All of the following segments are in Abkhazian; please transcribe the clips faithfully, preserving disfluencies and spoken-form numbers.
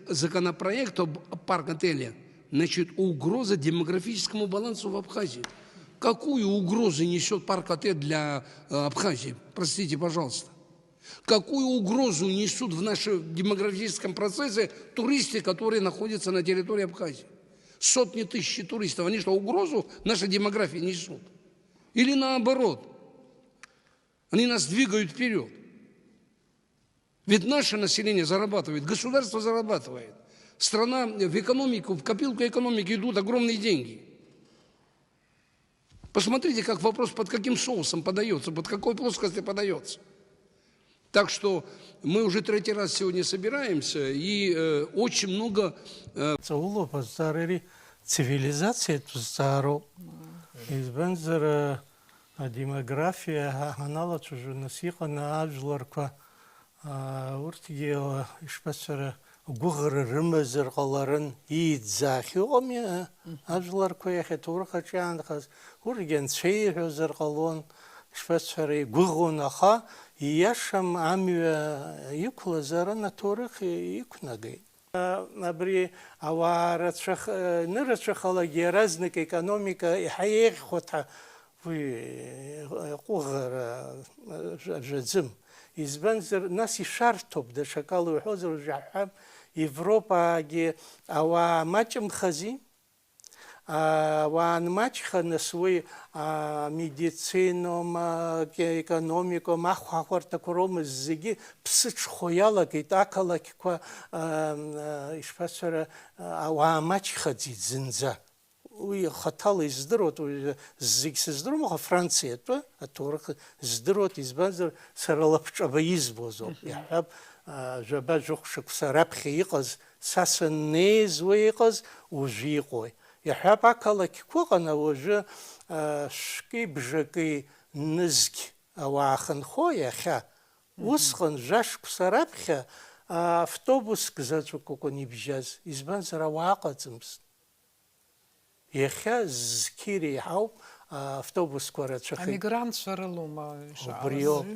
Законопроект об парк-отеле, значит, угроза демографическому балансу в Абхазии. Какую угрозу несёт парк-отель для, э, Абхазии? Простите, пожалуйста. Какую угрозу несут в нашем демографическом процессе туристы, которые находятся на территории Абхазии? Сотни тысяч туристов. Они что, угрозу нашей демографии несут? Или наоборот? Они нас двигают вперёд. Ведь наше население зарабатывает, государство зарабатывает. Страна в экономику, в копилку экономики идут огромные деньги. Посмотрите, как вопрос, под каким соусом подаётся, под какой плоскости подаётся. Так что мы уже третий раз сегодня собираемся, и, э, очень много, э, Ҵаулоуп азҵаара ари, цивилизациатә зҵаароуп. Избанзар, э, адемографиа ҳа-, ҳаналацәажәо, нас иҟан ажәларқәа, аа, урҭгьы, ишԥасҳәара, гәыӷра рымазар ҟаларын, ииӡаахьоу ыҟами, аа, Мгм. ажәларқәа иахь аҭоурых аҿы иаанхаз, урҭгьы анцәа ииҳәозар ҟалон, ишԥасҳәара, игәыӷуан, аха ииашам амҩа иқәлазар, ан аҭоурых иқәнагеит. Абри ауаа рацәах-, нырацәахалагьы иаразнак аекономика еиҳа еиӷьхоит ҳәа уи ҟәыӷара ажәаӡым. Избанзар, нас ишәарҭоуп, даҽакала уҳәозар, уажә иаҳҳәап, Европаагьы ауаа маҷымхази? Ауаа анмаҷха, нас уи, амедициноума, економикоума, ахәаахәарҭақәа роума, зегьы ԥсыҽхәо иалагеит, ақалақьқәа, ишԥасҳәара, ауаа маҷхаӡеит зынӡа. Уи хаҭала издыруеит, уи зегь сыздыруам, аха Франциатәы аҭоурых здыруеит, избанзар, сара лабҿаба избоз ауп. Мгм. Иаҳҳәап, а, жәаба-жәохә шықәса раԥхьа иҟаз, са саннеиз уи иҟаз, уажәы иҟои? Иаҳҳәап, ақалақьқәа ыҟан уажәы, а, шәки бжаки нызқь ауаа хынхо иахьа. Мгм. Усҟан жәашықәса раԥхьа, а, автобуск заҵәык акәын ибжьаз, избанзар, ауаа ыҟаӡамызт. Иахьа зқьи реиҳауп, а, автобусқәа рацәахеит. Амигрантцәа рылоума ишаауаз? Убриоуп.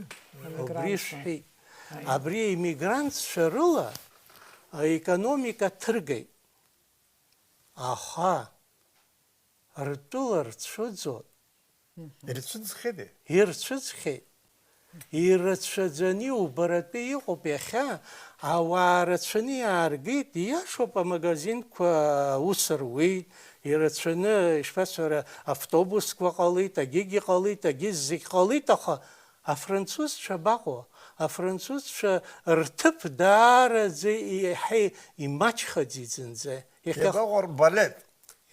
Амигрантцәа. Убри шәҳәеит. Аиеи. Абри аиммигрантцәа рыла аекономика ҭыргеит. Аха ртәыла рцәыӡоит. Ирцәыӡхьеитеи? Ирцәыӡхьеит. Ирацәаӡаны иубаратәы иҟоуп иахьа, ауаа рацәаны иааргеит, ииашоуп, амагазинқәа аус руеит, ирацәаны, ишԥасҳәара, автобусқәа ҟалеит, агьигьы ҟалеит, агьи зегь ҟалеит, аха афранцузцәа абаҟоу? Афранцузцәа рҭыԥ даараӡа иаҳа имаҷхаӡеит зынӡа. Иахьа Иабаҟоу рбалет?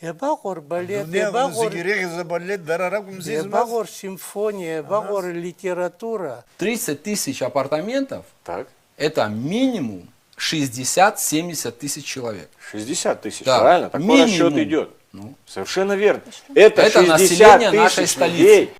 Иабаҟоу рбалет, Дунеи аҟны иабаҟоу зегьы р-, иреиӷьыз абалет дара ракәымзи змаз? Иабаҟоу рсимфониа, иабаҟоу Абас? Рлитература? Тридцать тысяч апартаментов, Так. Это минимум шестьдесят-семьдесят тысяч человек. Шестьдесят тысяч, Да, правильно? Такой минимум. Расчёт идёт. Ну. Совершенно верно. Это Это население шестьдесят тысяч нашей столицы. Людей.